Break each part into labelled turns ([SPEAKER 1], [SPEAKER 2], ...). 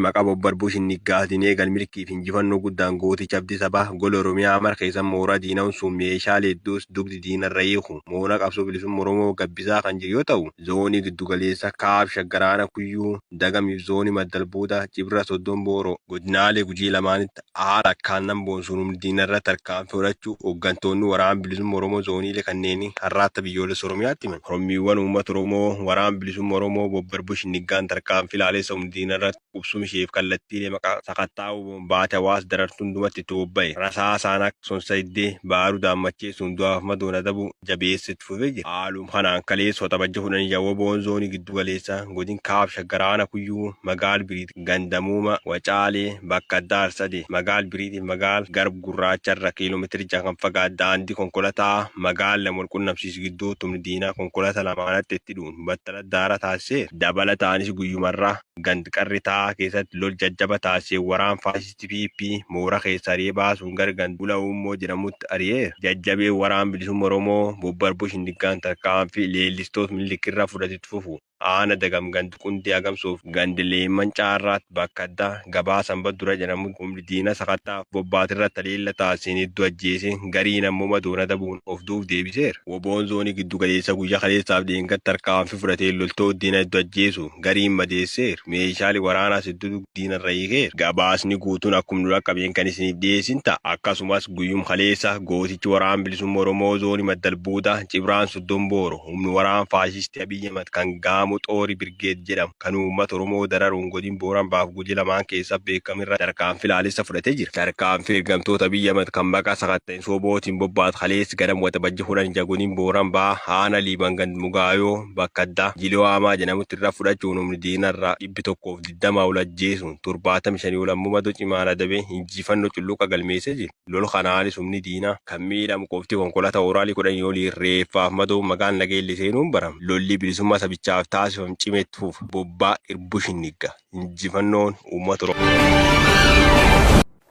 [SPEAKER 1] maqaa Bobbar Shinniggaatiin eegal milkii fi injifannoo guddaan gooticha abdii sabaa gola Oromiyaa mara keessa mooraa diinaa sun meeshaalee hedduus dugdi diinarra hiiku moona qabsoo bilisummaa Oromoo gabbisaa kan jiru yoo ta'u, zoonii giddugaleessa Kaab Shaggaraana Kuyyuu Dagamiif zoonii Maddalbuudaa Cibra Soddon Booroo godinaalee Gujii lamaanitti haala akkaan nan boonsuun humni diinarra tarkaanfii fudhachuu hooggantoonni waraana bilisummaa Oromoo zooniilee kanneen har'aatti biyyoolessa Oromiyaatti himan. Orommiiwwan uummata Oromoo waraana bilisummaa Oromoo Bobbar Shinniggaatiin tarkaanfii laalessa humni diinarratti qubsuma isheef kallattiilee maqaa sakattaa'uu baate hawaasa darartuu hundumatti itti bobba'e. Rasaasaan akka sonsa iddee baaruu daammacheessuun du'aaf madoon adabuu jabeessetti fufee jira. Haaluma kanaan kaleessa Waxabajja 10 Woboon zoonii giddu galeessa godin Kaab Shaggaraana Kuyyuu magaal Biriit Gandamuuma Wacaalee bakka addaa Arsade magaal Biriitiif magaal Garb Gurraacha irra kiiloomeetira 6 kan fagaatu daandii konkolaataa magaal lama wal qunnamsiisu gidduu humni diinaa konkolaataa lamaanatti itti dhuun battala daara taasiseera. Dabalataanis guyyumarraa gand qarritaa keessatti lol jajjaba taasisee waraan faashistii PP moora keessa ari'ee baasuun gara gandula uummoo jedhamutti ari'eera. Jajjabee waraan bilisummaa Oromoo Bobbar Shinniggaatiin tarkaanfii leellistoota Minilikirraa fudhatetti fufu. Aana Dagam gandi qundee agamsuuf gandi Leemman Caarraatti bakka addaa gabaa Sanbat dura jedhamu humni diina sakattaaf bobbaatirratti haleella taasiseen hedduu ajjeese gariin ammoo madoon adabuun of duuf deebiseera. Woboon zoonii giddu galeessa guyyaa kaleessaaf deengatti tarkaanfii fudhatee loltoota diina hedduu ajjeesu gariin madeesseera. Meeshaalee waraanaas hedduu diinarra hiikeera. Gabaasni guutuun akkuma dura qabeen kan isiniif dhiyeessin ta'a. Akkasumas guyyum kaleessa gootichi waraan bilisummaa Oromoo zoonii Maddalbuudaa Cibraan Soddon Booro humni waraan faashistii Abiyyi Ahmad kan Gaamoo Xoorii Birgeed jedhamu kan uummata Oromoo dararuun godin Booran Baaf Gujii lamaan keessa beekamirra tarkaanfii laalessa fudhatee jira. Tarkaanfii ergamtoota Abiyyi Ahmad kan maqaa sakatta'insa Wobootiin bobbaat kaleessi ganam Waxabajji 10 godin Booran Baa Haana Liiban gand Mugaayoo bakka addaa Jiloo Haamaa jedhamutti irra fudhachuun humni diinarraa 120 ol ajjeesuun 75 ol ammoo madoo cimaan adabee injifannoo culluqa galmeessee jira. Lol kanaanis humni diinaa kan miidhamu qofti konkolaataa Oraalii 10 olii reeffaaf madoo magaan nageelli seenuun barama. Lolli bilisummaa sabichaaf taasifamu cimetti fufa. Bobbaa Irbuu Shinnigga. Injifannoon uummata Oromoo.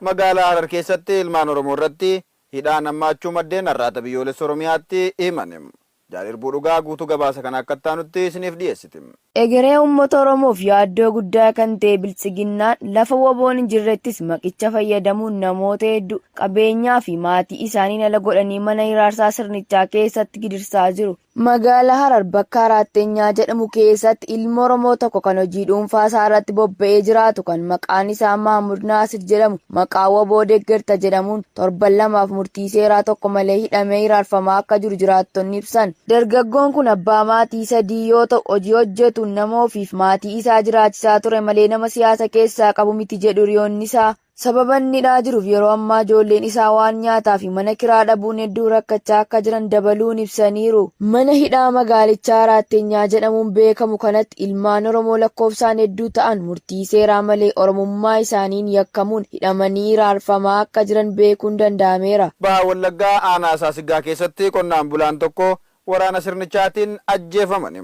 [SPEAKER 2] Magaalaa Harar keessatti ilmaan Oromoo irratti hidhaan hammaachuu maddeen Arraata Biyyoolessa Oromiyaatti himan. Jaal Irbuu Dhugaa guutuu gabaasa kana akka itti isiniif dhiyeessiti.
[SPEAKER 3] Egeree uummata Oromoof yaaddoo guddaa kan ta'e Biltsiginnaan lafa Woboon hin jirrettis maqicha fayyadamuun namoota hedduu qabeenyaa fi maatii isaanii ala godhanii mana hiraarsaa sirnichaa keessatti gidirsaa jiru. Magaalaa Harar bakka Araatteenyaa jedhamu keessatti ilma Oromoo tokko kan hojii dhuunfaa isaa irratti bobba'ee jiraatu kan maqaan isaa Maamud Naasir jedhamu maqaa Woboo deeggarta jedhamuun torban lamaaf murtii seeraa tokko malee hidhamee hiraarfamaa akka jiru jiraattonni ibsan. Dargaggoon kun abbaa maatii sadii yoo ta'u, hojii hojjetuun nama ofiif maatii isaa jiraachisaa ture malee nama siyaasa keessaa qabu miti jedhu hiriyoonni isaa. Sababa inni hidhaa jiruuf yeroo ammaa ijoolleen isaa waan nyaataa fi mana kiraa dhabuun hedduu rakkachaa akka jiran dabaluun ibsaniiru. Mana hidhaa magaalichaa Araatteenyaa jedhamuun beekamu kanatti ilmaan Oromoo lakkoofsaan hedduu ta'an murtii seeraa malee Oromummaa isaaniin yakkamuun hidhamanii hiraarfamaa akka jiran beekuun danda'ameera.
[SPEAKER 2] Baha Wallaggaa aanaa Saasiggaa keessatti qonnaan bulaan tokko waraana sirnichaatiin ajjeefaman.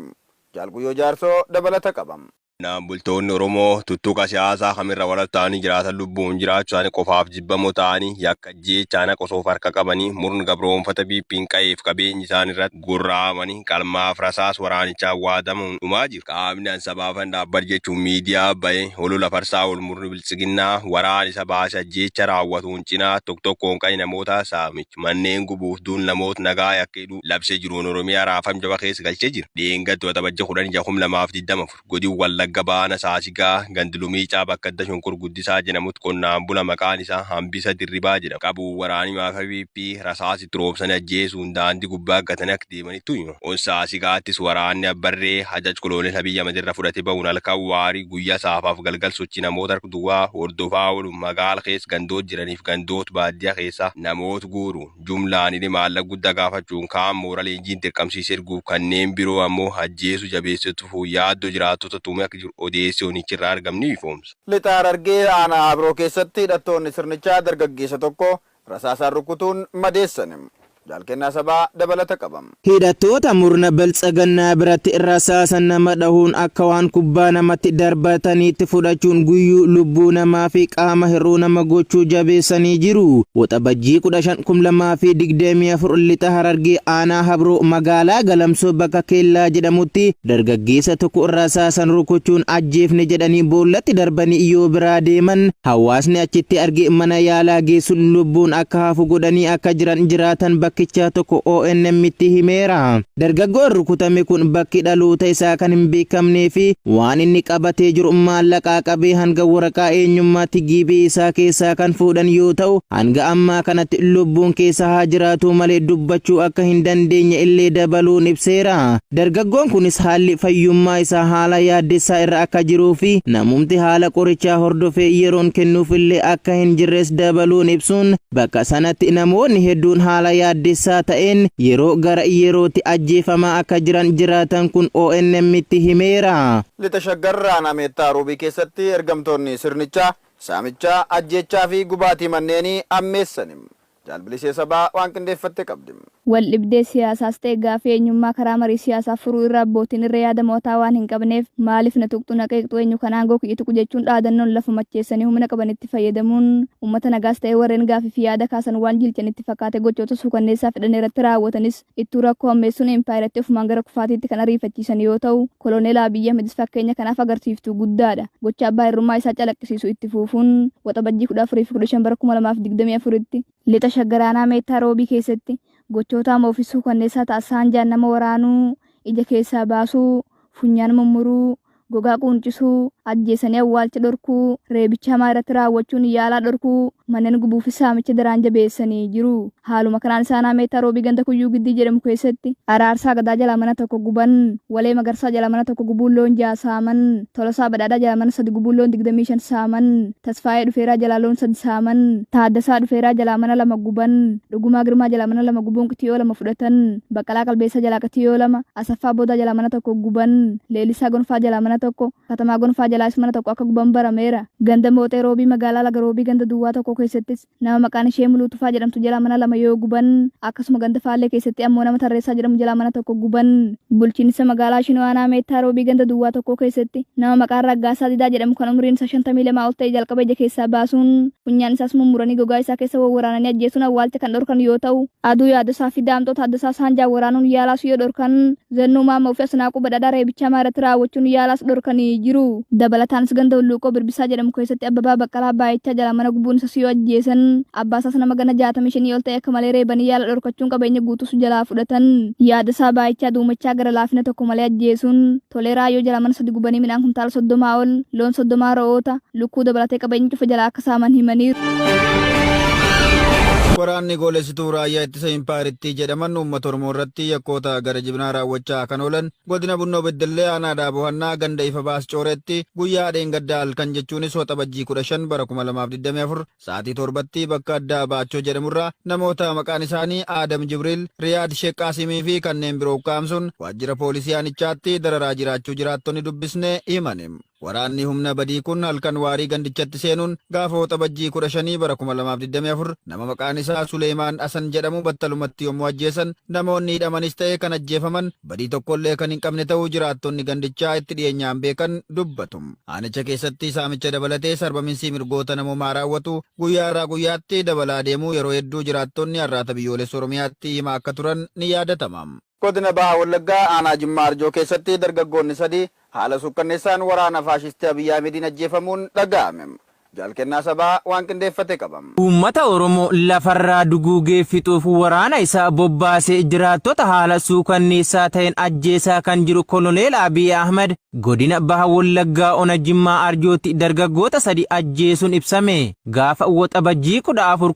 [SPEAKER 2] Jaal Guyyoo Jaarsoo dabalata qaba.
[SPEAKER 1] Qonnaan bultoonni Oromoo tuttuqa siyaasaa kamirra walab ta'anii jiraatan lubbuun jiraachuu isaanii qofaaf jibbamoo ta'anii yakka ajjeechaa qosoof harka qabanii murni gabroonfata BP'n qa'eef qabeenyi isaan irratti gurraa'amanii qalmaaf rasaas waraanichaan waadamuun dhumaa jiru. Qaamni an sabaafan dhaabbadha jechuun miidiyaa ba'ee holola farsaa ol murni Biltsiginnaa waraan isa baase ajjeecha raawwatuun cinaa tokko tokkoon qa'i namoota saamicha manneen gubuuf duun namoota nagaa yakka hidhuu labsee jiruun Oromiyaa raafam jaba keessa galchee jira. Dheengaddu Waxabajja 10, 2024 godin Wallagga Baana Saasigaa Gandilumiicaa bakka adda Shonkur Guddisaa jedhamutti qonnaan bula maqaan isaa Hambisa Dirribaa jedhama. Qabu waraanii maafa PP rasaas itti roobsanii ajjeesuun daandii gubbaa gatanii akka deemanitti hima. On Saasigaattis waraanni Abbarree hajaj Koloneel Abiy Ahmed irra fudhatee bahuun halkan waarii guyyaa saafaaf galgal sochii namoota harka duwwaa hordofaa ooluun magaala keessa gandoota jiraniif gandoota baadiyyaa keessa namoota guuru jumlaan hidhee maallaqa guddaa gaafachuun kaan moora leenjiin dirqamsiisee erguuf kanneen biroo ammoo ajjeesuu jabeessee tufuu yaaddoo jiraattota tumee akka jiru odeessi onichirraa argamni ifoomsa.
[SPEAKER 2] Lixa Harargee aanaa Abroo keessatti hidhattoonni sirnichaa dargaggeessa tokko rasaasaan rukutuun madeessan. Jaal Kennaa Sabaa dabalata qaba.
[SPEAKER 4] Hidhattoota murna Biltsiginnaa biratti rasaasa nama dhahuun akka waan kubbaa namatti darbataniitti fudhachuun guyyuu lubbuu namaa fi qaama hir'uu nama gochuu jabeessanii jiru. Waxabajjii 15, 2024 Lixa Harargee aanaa Habroo magaalaa Galamsoo bakka Keellaa jedhamutti dargaggeessa tokko rasaasan rukuchuun ajjeefne jedhanii boollatti darbanii yoo biraa deeman hawaasni achitti arge mana yaalaa geessuun lubbuun akka hafu godhanii akka jiran jiraatan bakkichaa tokko ONM'tti himeera. Dargaggoon rukutame kun bakki dhaloota isaa kan hin beekamnee fi waan inni qabatee jiru maallaqaa qabee hanga waraqaa eenyummaatti giibii isaa keessaa kan fuudhan yoo ta'u, hanga ammaa kanatti lubbuun keessa haa jiraatu malee dubbachuu akka hin dandeenye illee dabaluun ibseera. Dargaggoon kunis haalli fayyummaa isaa haala yaaddessaa irra akka jiruu fi namumti haala qorichaa hordofee yeroon kennuuf illee akka hin jirres dabaluun ibsuun, bakka sanatti namoonni hedduun haala yaaddessaa ta'een yeroo gara yerootti ajjeefamaa akka jiran jiraatan kun ONM'tti himeera.
[SPEAKER 2] Lixa Shaggar aanaa Meettaa Roobii keessatti ergamtoonni sirnichaa saamicha, ajjeechaa fi gubaatii manneenii ammeessani. Jaal Bilisee Sabaa waan qindeeffatte qabdi.
[SPEAKER 5] Waldhibdee siyaasaas ta'e gaaffii eenyummaa karaa marii siyaasaa furuu irra abbootiin irree yaada mo'ataa waan hin qabneef maaliif na tuqxu na qeeqxu eenyu kan aangoo kiyya tuqu jechuun dhaadannoon lafa macheessanii humna qabanitti fayyadamuun uummata nagaas ta'e warreen gaaffii fi yaada kaasan waan jiilchan itti fakkaate gochoota suukanneessaa fedhan irratti raawwatanis ittuu rakkoo hammeessuun impaayerattii ofumaan gara kufaatiitti kan ariifachiisan yoo ta'u Koloneel Abiy Ahmedis fakkeenya kanaaf agarsiiftuu guddaadha. Gocha abbaa irrummaa isaa calaqqisiisu itti fuufuun Waxabajjii 14 fi 15 bara 2024tti Lixa Shaggar aanaa Meettaa Roobii keessatti gochoota hamoo fi suukanneessaa ta'an saanjaan nama waraanuu, ija keessaa baasuu, funyaan mummuruu, gogaa quuncisuu, ajjeesanii awwaalcha dhorkuu, reebicha hamaa irratti raawwachuun yaalaa dhorkuu, manneen gubuu fi saamicha daraan jabeessanii jiru. Haaluma kanaanis aanaa Meettaa Roobii ganda Kuyyuu Giddii jedhamu keessatti Araarsaa Gadaa jalaa mana tokko guban, Walee Magarsaa jalaa mana tokko gubuun loon 6 saaman, Tolasaa Badhaadhaa jalaa mana 3 gubuun loon 25 saaman, Tasfaayee Dhufeeraa jalaa loon 3 saaman, Taaddasaa Dhufeeraa jalaa mana 2 guban, Dhugumaa Girmaa jalaa mana 2 gubuun qitiyoo 2 fudhatan, Baqqalaa Qalbeessaa jalaa qitiyoo 2, Asaffaa Boodaa jalaa mana 1 guban, Leellisaa Gonfaa jalaa mana 1, Katamaa Gonfaa jalaas mana 1 akka guban barameera. Ganda Mooxee Roobii magaalaa Laga Roobii ganda duwwaa 1 keessattis nama maqaan ishee Muluu Tufaa jedhamtu jalaa mana 2 yoo guban, akkasuma ganda Faallee keessatti ammoo nama Tarreessaa jedhamu jalaa mana 1 guban. Bulchiinsa magaalaa Shinoo aanaa Meettaa Roobii ganda duwwaa 1 keessatti nama maqaan Raggaasaa Didaa jedhamu kan umriin isaa 52 ol ta'e jalqaba ija keessaa baasuun funyaan isaas mummuranii gogaa isaa keessa wawwaraananii ajjeesuun awwaalcha kan dhorkan yoo ta'u, Aduu Yaadasaa fi Daamxoo Taaddasaa saanjaan waraanuun yaalaas yoo dhorkan, Zannuu Maammoo fi Asnaaquu Badhaadhaa reebicha hamaa irratti raawwachuun yaalaas dhorkanii jiru. Dabalataanis ganda Hulluuqoo Birbisaa jedhamu keessatti Abbabaa Baqqalaa Baayichaa jalaa mana gubuun isas yoo ajjeesan, abbaa isaas nama ganna 65 ol ta'e akka malee reebanii yaala dhorkachuun qabeenya guutuus jalaa fudhatan. Yaadasaa Baayichaa Duumachaa gara laafina tokko malee ajjeesuun, Toleeraa Ayyoo jalaa mana sadi gubanii midhaan kumtaala 30 ol, loon 30 ro'oota, lukkuu dabalatee qabeenya cufa jalaa akka saaman himaniiru.
[SPEAKER 2] Waraanni goolessituu raayyaa ittisa impaayerittii jedhaman uummata Oromoo irratti yakkoota gara jibinaa raawwachaa kan oolan godina Bunnoo Beddellee aanaa Daaboo Hannaa ganda Ifa Baas Cooreetti guyyaa dheengaddaa halkan jechuunis Waxabajjii 15 bara 2024 sa'aatii 7tti bakka addaa Baachoo jedhamurraa namoota maqaan isaanii Aadam Jibriil, Riyaad Sheek Qaasimii fi kanneen biroo ukkaamsuun waajjira poolisii aanichaatti dararaa jiraachuu jiraattonni dubbisne himani. Waraanni humna badii kun halkan waarii gandichatti seenuun gaafa Waxabajjii 15 bara 2024 nama maqaan isaa Suleemaan Hasan jedhamu battalumatti yommuu ajjeesan namoonni hidhamanis ta'e kan ajjeefaman badii tokkollee kan hin qabne ta'uu jiraattonni gandichaa itti dhiyeenyaan beekan dubbatu. Aanicha keessatti saamicha dabalatee sarbaminsii mirgoota namoomaa raawwatu guyyaa irraa guyyaatti dabalaa deemuu yeroo hedduu jiraattonni Arraata Biyyoolessa Oromiyaatti himaa akka turan ni yaadatama. Godina Baha Wallaggaa aanaa Jimmaa Arjoo keessatti dargaggoonni sadii haala suukkanneessaan waraana faashistii Abiy Ahimediin ajjeefamuun dhaga'ame. Jaal Kennaa Sabaa waan qindeeffate qaba.
[SPEAKER 4] Uummata Oromoo lafarraa duguugee fixuuf waraana isaa bobbaasee jiraattota haala suukanneessaa ta'een ajjeesaa kan jiru Koloneel Abiy Ahmed godina Baha Wallaggaa ona Jimmaa Arjootti dargaggoota sadi ajjeesuun ibsame. Gaafa Waxabajjii 14,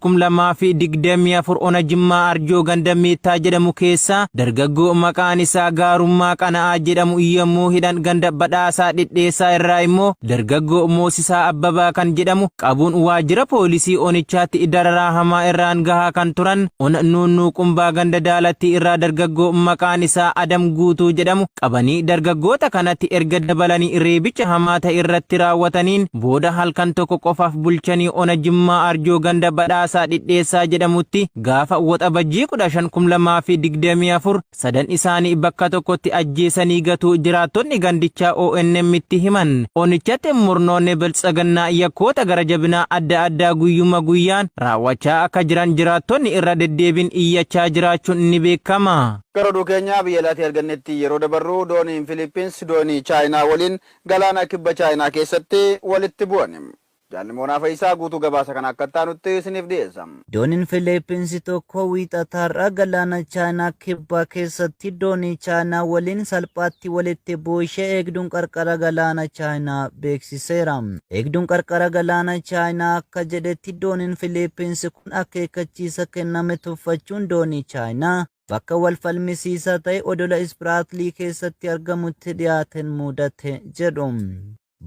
[SPEAKER 4] 2024 ona Jimmaa Arjoo ganda Meettaa jedhamu keessaa dargaggoo maqaan isaa Gaarummaa Qana'aa jedhamu yommuu hidhan ganda Badhaasaa Dhidheessaa irraa immoo dargaggoo Moosisaa Abbabaa kan jedhamu jedhamu qabuun waajjira poolisii onichaatti dararaa hamaa irraan gahaa kan turan, ona Nuunnuu Qumbaa ganda Daalattii irraa dargaggoo maqaan isaa Adam Guutuu jedhamu qabanii dargaggoota kanatti erga dabalanii reebicha hamaa ta'e irratti raawwataniin booda halkan tokko qofaaf bulchanii ona Jimmaa Arjoo ganda Badhaasaa Dhidheessaa jedhamutti gaafa Waxabajjii 15, 2024 sadan isaanii bakka tokkotti ajjeesanii gatuu jiraattonni gandichaa ONM'tti himan. Onichatti murnoonni Biltsiginnaa yakkoota gara jabinaa adda addaa guyyuma guyyaan raawwachaa akka jiran jiraattonni irra deddeebiin iyyachaa jiraachuun ni beekama.
[SPEAKER 2] Gara oduu keenya biyya alaatii argannetti yeroo dabarru, dooniin Filiippiins doonii Chaayinaa waliin galaana kibba Chaayinaa keessatti walitti bu'an. Jaalli Moonaa Fayisaa guutuu gabaasa kana akka itti isiniif dhiyeessa.
[SPEAKER 6] Dooniin Filiippiinsi tokko Wiixata har'aa galaana Chaayinaa kibbaa keessatti doonii Chaayinaa waliin salphaatti walitti bu'uu ishee eegduun qarqara galaana Chaayinaa beeksiseera. Eegduun qarqara galaana Chaayinaa akka jedhetti, dooniin Filiippiinsi kun akeekkachiisa kenname tuffachuun doonii Chaayinaa bakka wal falmisiisaa ta'e odola Ispiraatlii keessatti argamutti dhiyaateen mudate jedhu.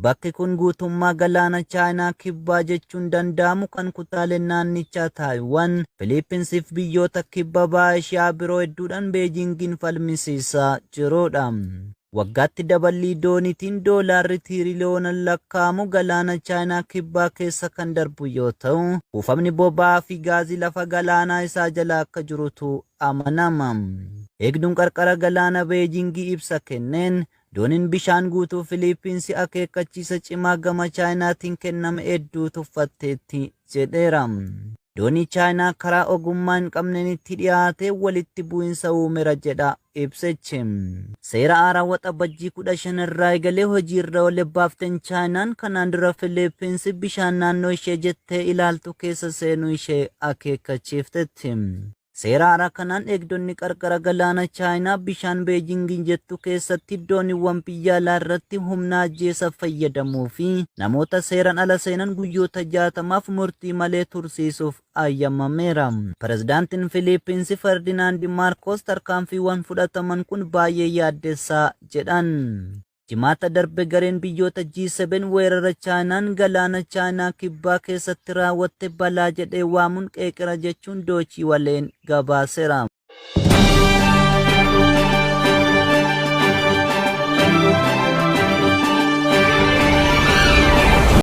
[SPEAKER 6] Bakki kun guutummaa galaana Chaayinaa kibbaa jechuun danda'amu kan kutaaleen naannichaa Taayiwaan, Filiippiinsiif biyyoota kibba baha Eshiyaa biroo hedduudhaan Beejingiin falmisiisaa jirudha. Waggaatti daballii dooniitiin doolaarri tiiriiliyoonaan lakkaa'amu galaana Chaayinaa kibbaa keessa kan darbu yoo ta'u, kuufamni boba'aa fi gaazii lafa galaanaa isaa jala akka jirutu amanama. Eegduun qarqara galaana Beejingii ibsa kenneen, dooniin bishaan guutuu Filiippiinsi akeekkachiisa cimaa gama Chaayinaatiin kenname hedduu tuffatteetti jedheera. Doonii Chaayinaa karaa ogummaa hin qabneen itti dhiyaatee walitti bu'insa uumeera jedha ibsichi. Seera haaraa Waxabajjii 15 irraa eegalee hojiirra oole baafteen Chaayinaan kanaan dura Filiippiinsi bishaan naannoo ishee jettee ilaaltu keessa seenuu ishee akeekkachiiftetti. Seera haaraa kanaan eegdonni qarqara galaana Chaayinaa bishaan Beejingin jettu keessatti dooniiwwan biyya alaa irratti humna ajjeesa fayyadamuu fi namoota seeraan ala seenan guyyoota 60f murtii malee tursiisuuf ayyamameera. Pirezidaantiin Filiippiinsi Ferdinaand Maarkos tarkaanfiiwwan fudhataman kun baay'ee yaaddessaa jedhan. Jimaata darbe gareen biyyoota G7 weerara Chaayinaan galaana Chaayinaa kibbaa keessatti raawwatte balaa jedhee waamuun qeeqera jechuun Doochii Waleen gabaaseera.